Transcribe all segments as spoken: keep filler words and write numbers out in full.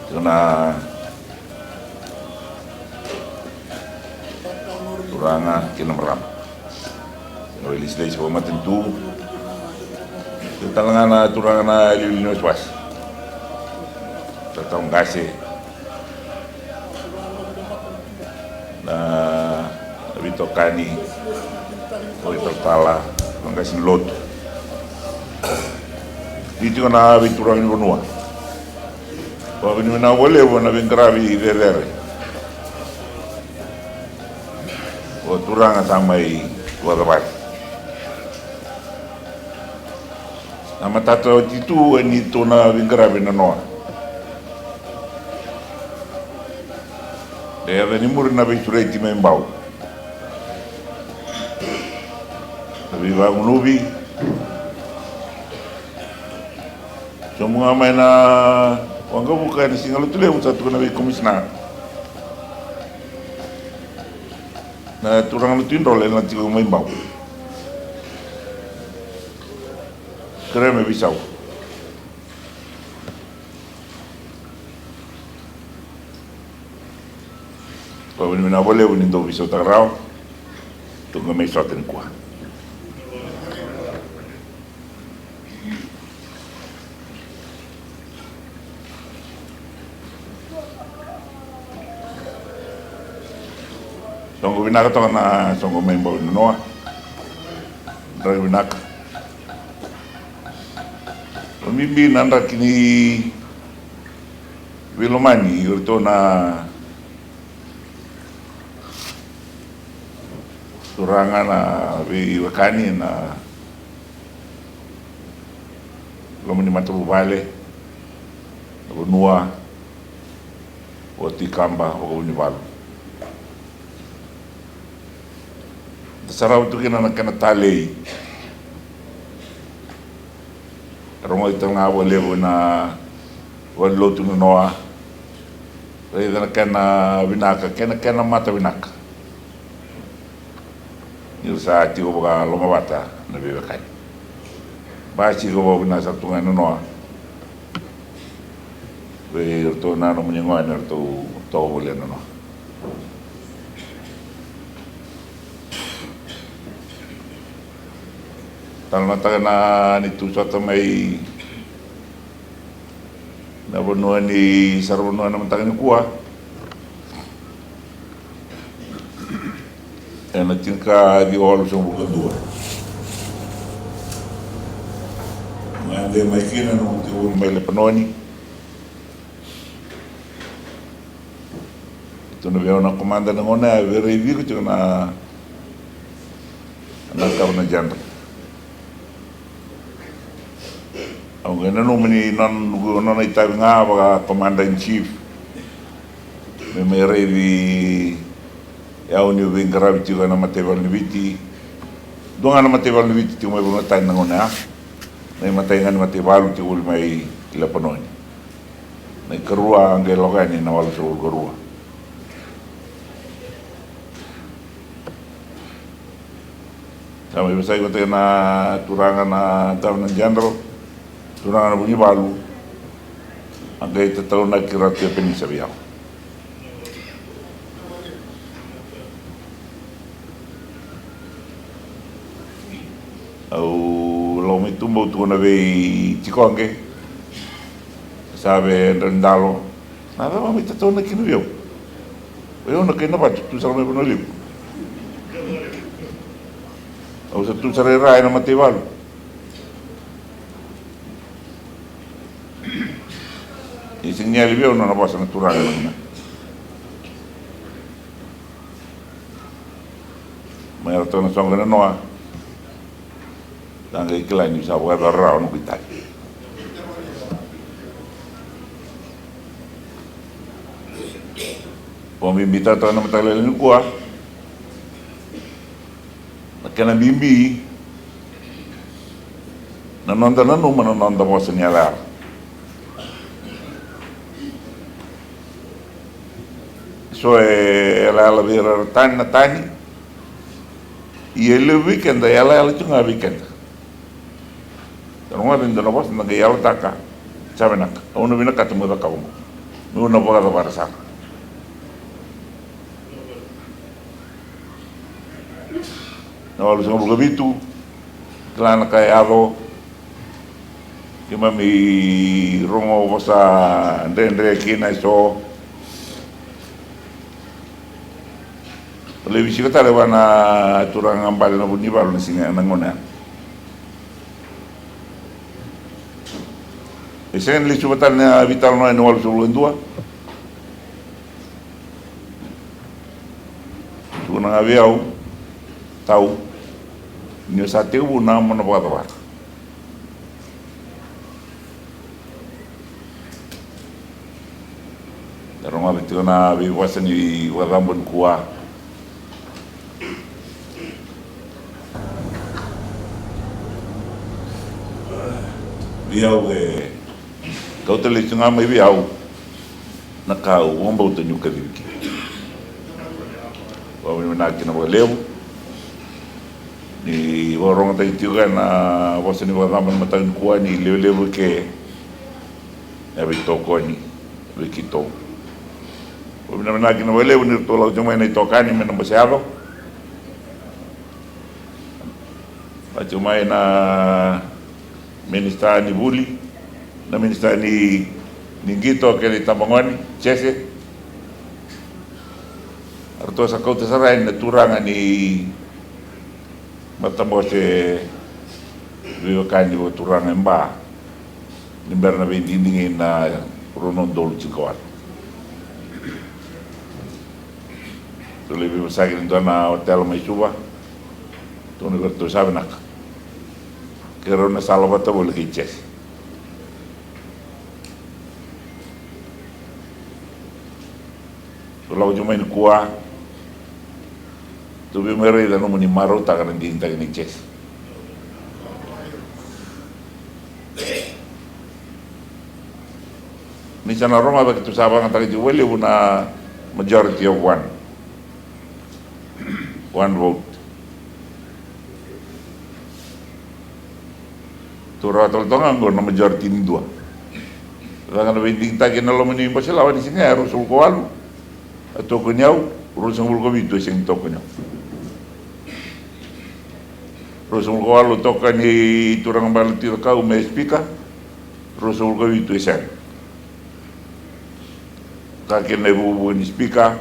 Tiko na turaga kei na marama, na legislature vakamatanitu. Tiko tale ga na turaga na iliuliu ni wasewase, turaga qase, na veitokani, veitalatala, na qase ni lotu. Tiko na veituraga ni vanua. Vakavinavinaka vakalevu na veiqaravi cecere. O turaga sa mai vakacavati. Na matata oti tu e ni tu na veiqaravi na noa. E yaca ni muri na veisureti mai Bau. Na veivagunuvi. Sobu ga mai na waqavuka ena siga Lotulevu sa tukuna vei komisina. Na turaga na Tui Drole na tiko mai Bau. Kerea me veisau. Vakavinavinaka vakalevu ni dau veisautaka rawa. Tuga mai sota nikua. Soqo vinaka toka na soqo mai Bau ni noa. Draki vinaka. Vakabibi na draki ni veilomani, o iratou na turaga na veiwekani na loma ni matavuvale, na vanua, o Tui Kaba, Vakavunivalu. Da sarava tu kina na kena talei. Rogoci tale ga vakalevu na valenilotu na noa. Raica na kena vinaka, kena, kena mata vinaka. Ni ra sa tiko vakalomavata na veiwekani. Basika vakavinaka sara tu ga na noa. Vei iratou na nomuni gone, eratou toka voli na noa. Tale na taka na ni tu sota mai na vanua ni saravanua na mataka nikua. Ena tinikaciwa walusagavulu ka dua. Gade mai kina na noqu tiko mai Lepanoni. Tu na vei au na komada na gauna ya, veiraici iko tiko na, na Governor General. Au qai nanuma ni nona, nona itavi ga vaka Commander in Chief me mai raici au niu veiqaravi tiko ena mataivalu ni Viti. Dua ga na mataivalu ni Viti tiko mai vanua tani na gauna ya. Na imatai ga ni mataivalu tiko voli mai Lepanoni. Na ikarua a qai lako yani na walusagavulu ka rua. Sa mai veisau vata kei na turaga na Governor General, turaga na Vunivalu, a qai tataunaki Ratu Epenisa vei au. Au lako mai tuba, au tukuna vei Tikoqe, sa vei Dredalo, na cava mai tataunaki kina vei au? O yau na kai Navatu, tu sara mai Vanua Levu. Au sa tu sara i ra ena mataivalu. Ni sega ni yali vei au na nona vosa na turaga na. Mai ratou na soqo na noa. Sa qai kila ni sa vakayacora rawa na noqu itavi. Au bibi tale toka na mataka lailai nikua. Na kena bibi na noda nanuma na noda vosa ni yalayala. So e yalayala vei ira era tani na tani. Ia e levu vei keda e yalayala tiko ga vei keda. Da rogoca e dua na vosa da qai yalataka. Sa vinaka, au na vinakata meu cakava oqo. Meu na vakacavara sara. Na walusagavulu ka vitu, kila na ka e yaco. Keimami rogo vosa dredre kina eso. Levu sika tale vua na turaga bale na Vunivalu na siga na gauna ya. E sega ni lesuva tale na veitalanoa ena walusagavulu ka dua. Tukuna ga vei au, Tau, ni o sa tekivu na mo na vakacavara. Da rogoca tiko na veivosa ni vakacabo nikua. Vei au e kauta lesu ga mai vei au na ka au vakabauta niu kacivi kina. Vakavinavinaka kina vakalevu ni vakarogotaki tiko ena vosa ni vakacabo ena mataka nikua ni levulevu ke na veitokoni vei keitou. Vakavinavinaka kina vakalevu ni ratou lako tiko mai na itokani me na bose yaco. Lako tiko mai na minisita ni vuli, na minisita ni, ni qito kei na itabagone, Jese. Ratou sa kauta sara yani na turaga ni matabose veiwekani vakaturaga e Ba ni bera na veidigidigi na rua na udolu tinikawalu. Ratou lai veivosaki ena dua na otela mai Suva. Tukuna vei iratou sa vinaka. Keirau na sala vata voli kei Jese. Tou lako tiko mai nikua. Tou via mai raica nomuni marautaka na digitaki nei Jese. Ni sa na rogoca keitou sa vakayagataka tiko vakalevu na majority of one. One vote. Tou rawa tale toka ga oqo na majority ni dua. Caka na veidigitaki ena loma ni bose lawa ni siga ya, ruasagavulu ka walu a tokoni au, ruasagavulu ka vitu e sega ni tokoni au. Ruasagavulu ka walu tokoni turaga bale Tui Cakau me speaker, ruasagavulu ka vitu e sega. Ka kina na ivukevuke ni speaker,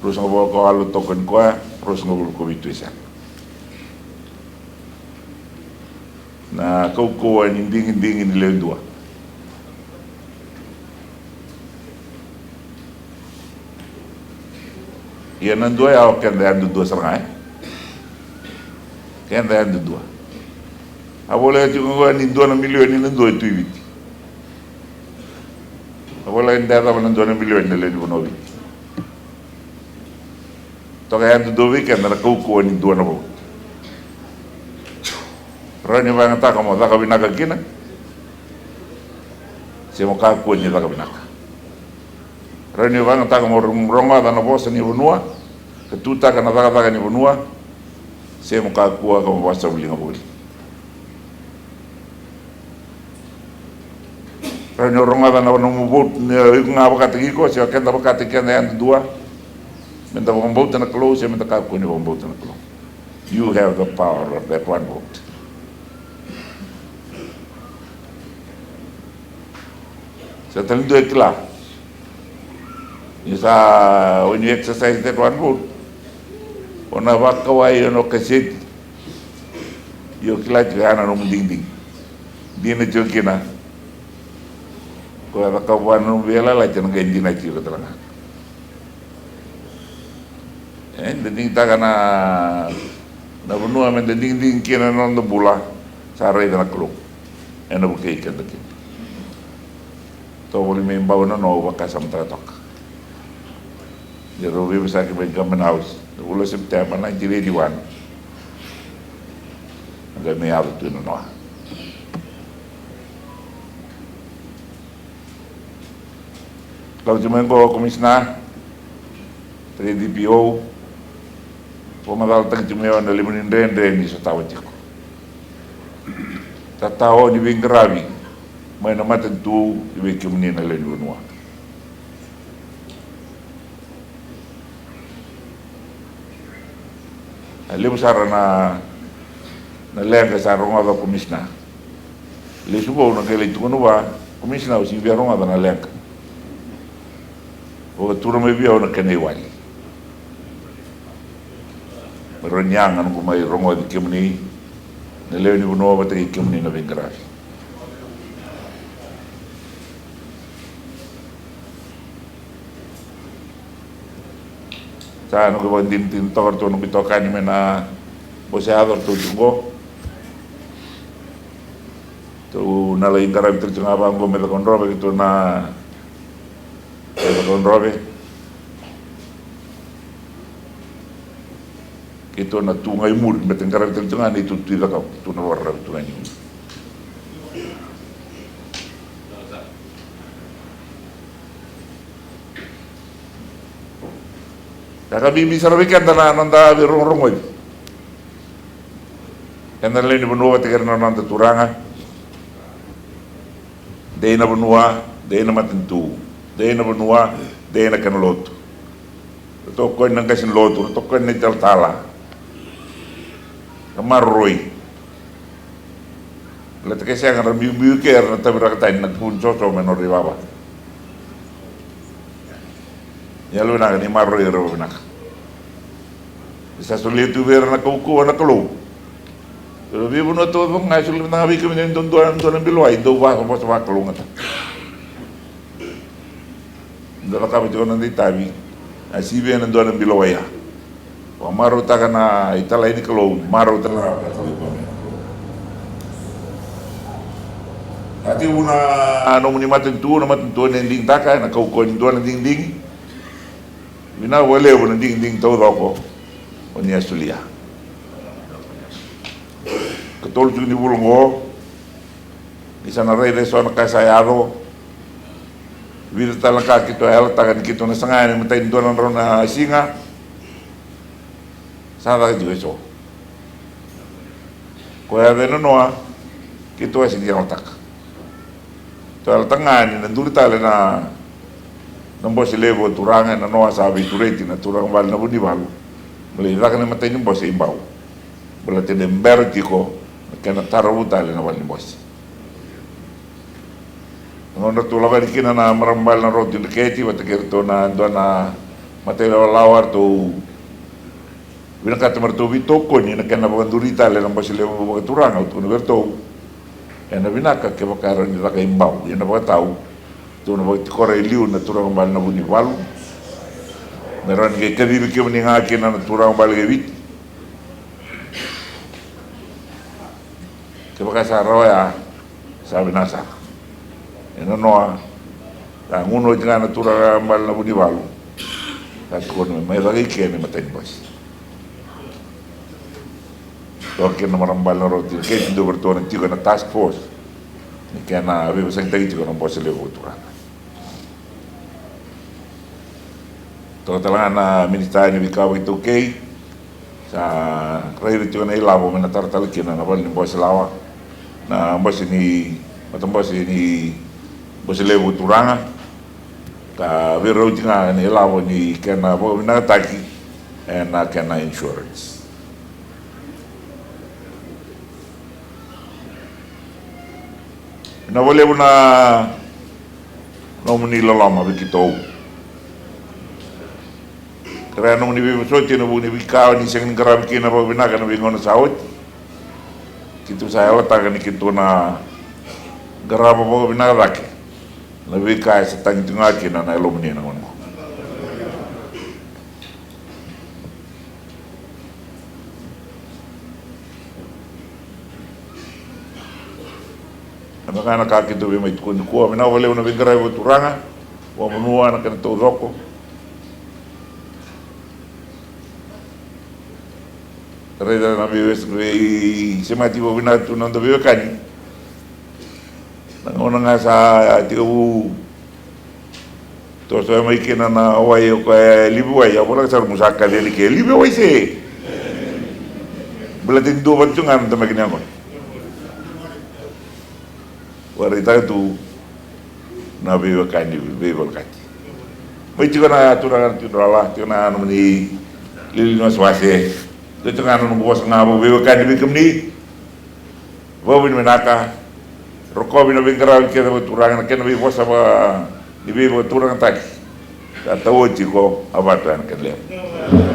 ruasagavulu ka walu tokoni koya, ruasagavulu ka vitu e sega. Na kaukauwa ni digidigi ni lewe dua. Ia na dua ya o keda yadudua sara ga, e? Keda yadudua. A voleka tiko oqo ni dua na milioni na dua e Tui Viti. A voleka ni da yacova na dua na milioni na lewe ni vanua o Viti. Toka yadudua vei keda na kaukauwa ni dua na vote. Rawa ni vakayagataka mo caka vinaka kina, se mo kakua ni caka vinaka. Rawa ni vakayagataka mo ro-, rogoca na vosa ni vanua ka tutaka na cakacaka ni vanua, se mo kakua ka mo vakasavuliga voli. Rawa ni o rogoca na nomu vote ni o iko ga vakataki iko, se o keda vakataki keda yadudua. Meda vakabauta na Kalou se meda kakua ni vakabauta na Kalou. You have the power of that one vote. Sa tale dua e kila ni sa, when you exercise that one vote, o na vakawai, o na kaseti. Io, kila tiko ya na nomu digidigi. Dina tiko kina. Ko ya cakava na nomu veiyalayalati, na qai dina tiko tale ga. E, da digitaka na, na vanua me da digidigi kina na noda bula, sa raica na Kalou. Ena vukei keda kina. Tovolei me bau na noa, au vakasamataka toka. Ni rau veivosaki mai Government House na vula o September nineteen eighty-one. Na qai mai yaco tu na noa. Lako tiko mai oqo o Komisina, three D P O, vakamacalataki tiko mai o na levu ni dredre ni sotava tiko. Tatao ni veiqaravi mai na matanitu ki vei kemuni na lewe ni vanua. A levu sara na, na leqa sa rogoca o komisina. Lesu vou na qai lai tukuna vua, komisina, au sega ni via rogoca na leqa. Vakatura mai vei au na kena iwali. Me rawa ni yaga noqu mai rogoci kemuni na lewe ni vanua vata kei kemuni na veiqaravi. Sa noqu vakadinadina toka ratou noqu itokani mai na bose yaco ratou tu qo. Tou na lai qaravi tale tu ga vaqo me Cakaudrove, keitou na Cakaudrove. Keitou na tu ga i muri me te qaravi tale tu ga na itutu i cakau, keitou na vakararavi tu ga ni muri. Ka ka bibi sara vei keda na noda veirogorogoci. Keda na lewe ni vanua vata kei ira na noda turaga. Dei na vanua, dei na matanitu. Dei na vanua, dei na kena lotu. Ra tokoni na qase ni lotu, ra tokoni na italatala. Ra maroroi. Baleta ke sega, ra biubiu ke, era na taviraka tani na vu ni soso mai na nodra ivava. Ni yalovinaka, ni maroroi ira vakavinaka. Ni sa solia tu vei ira na kaukauwa na Kalou. Ira veivanua taucoko ga e solia mada ga vei kemuni e dua, dua, dua na bilo wai, dou vakavosa vakalougatataka. Da cakava tiko na noda itavi, a sivia na dua na bilo wai ya. Vakamarautaka na italai ni Kalou, marautaka na a tekivu na nomuni matanitu, na matanitu o ni digitaka, na kaukauwa ni dua na digidigi. Vinaka vakalevu na digidigi taucoko o ni a solia. Katolu tiko ni vula oqo, ni sa na raica eso na ka sa yaco. Vica tale na ka keitou a yalataka ni keitou na saga yani e matai ni dua na drau na siga. Sa caka tiko eso. Ko yaco e nanoa, keitou a sega ni yalataka. Tou yalataka ga ni na duri tale na, na bose levu o turaga e nanoa, sa veisureti na turaga vale na Vunivalu me lai caka na matai ni bose i Bau. Baleta ni bera tiko na kena taravu tale na vale ni bose. Na gauna ratou lako yani kina na marama bale na Rotudreketi vata kei ratou na dua na matailawa, ratou vinakata me ratou veitokoni ena kena vakaduri tale na bose levu vakaturaga. Au tukuna vei ratou, ena vinaka kevaka e rawa ni caka i Bau, ia na vakatau tou na vakatikora e liu na turaga bale na Vunivalu. Me rawa ni qai kacivi kemuni ga kina na turaga bale kei Viti. Kevaka sa rawa ya, sa vinaka sara. E nanoa, sa gunu oti ga na turaga bale na Vunivalu. Sa tukuna me mai caka i ke na imatai ni bose. Toka kina na marama bale na Rotudreketi, dua vei ratou na tiko ena task force ni kena veivosakitaki tiko na bose levu vakaturaga. Toka tale ga na minisita ni veika vakaitaukei, sa raica tiko na ilavo me na tara tale kina na vale ni bose lawa, na bose ni, matabose ni bose levu vakaturaga. Ka veirauti ga na ilavo ni kena vakavinakataki ena kena insurance. Vinaka vakalevu na nomuni loloma vei keitou. Kerea nomuni veivosoti ena vuku ni veika ni sega ni qaravi kina vakavinaka ena veigauna sa oti. Keitou sa yalataka ni keitou na qarava vakavinaka cake na veika e sa tagi tiko ga kina na yalomuni ena gauna oqo. Na vaka na ka keitou via mai tukuna nikua, vinaka vakalevu na veiqaravi vakaturaga, vakavanua, na kena taucoko. Raica na veiwekani, veisemati vakavinaka tu na noda veiwekani. Na gauna ga sa tekivu toso mai kina na wai, o koya e livi wai, au voleka sara, mu sa kaci yani ke livi wai se. Baleta ni dua vata tu ga na tamaki ni yaqona. Vakaraitaka tu na veiwekani veivolekati. Mai tiko na turaga na tiko na lala, tiko na nomuni liuliu ni wasewase. Dua tiko ga na noqu vosa ga vakaveiwekani vei kemuni. Vakavinavinaka. Rokovi na veiqaravi kece vakaturaga, na kena veivosa vaka ni veivakaturagataki. Sa tau oti iko a vatu ena kena levu.